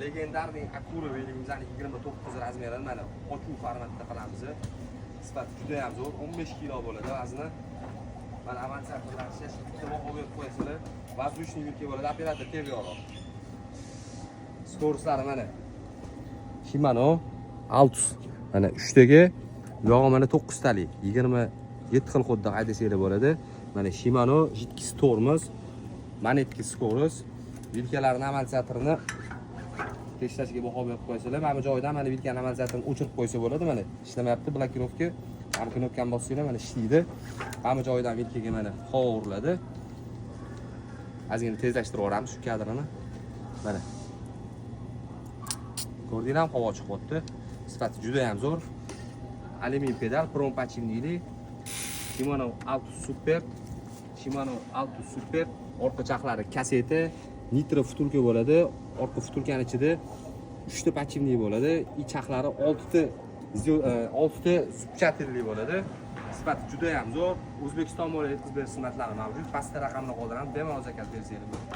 Легендарный Akura veligimizni 29 razmerini mana ochuv formatda qilamiz. Sifati juda ham zo'r, 15 kilo bo'ladi vazni. Mana amortizatorlar ishlash, bitta baho berib qo'yasizlar. Воздушный vilka bo'ladi, operator tez yo'q. Скорость lari mana Shimano Altus. Mana 3 tagi, yog'i mana 9 talik, 27 xil ход da haydasanglar bo'ladi. Mana Shimano жидкий tormoz, монетка скорость, vilkalarni amortizatorini tekshirishiga baho berib qo'yasizlar. Mana bu joyidan mana vilkani amortizatorini o'chirib qo'ysa bo'ladi. Mana ishlamayapti блокировка. Mana bu knopkani bossanglar, mana ishlaydi. Mana bu joyidan vilkaga mana havo uriladi. Ozgina tezlashtirib yuboramiz shu kadrini. Mana. Ko'rdinglarmi, havo chiqyapti. Sifati juda ham zo'r. Alyumin pedal, промподшипник li. Shimano Altus Super. Shimano Altus Super orqa charxlari kaseta, nitro втулка bo'ladi. Orqa втулка ni ichida 3 ta подшипник bo'ladi. И charxlari 6 ta, 6 ta зубчатый li bo'ladi. Sifati juda ham zo'r. O'zbekiston bo'ylab yetkazib berish xizmatlari mavjud. Pastda raqamni qoldiramiz. Bemalol zakaz bersanglar bo'ladi.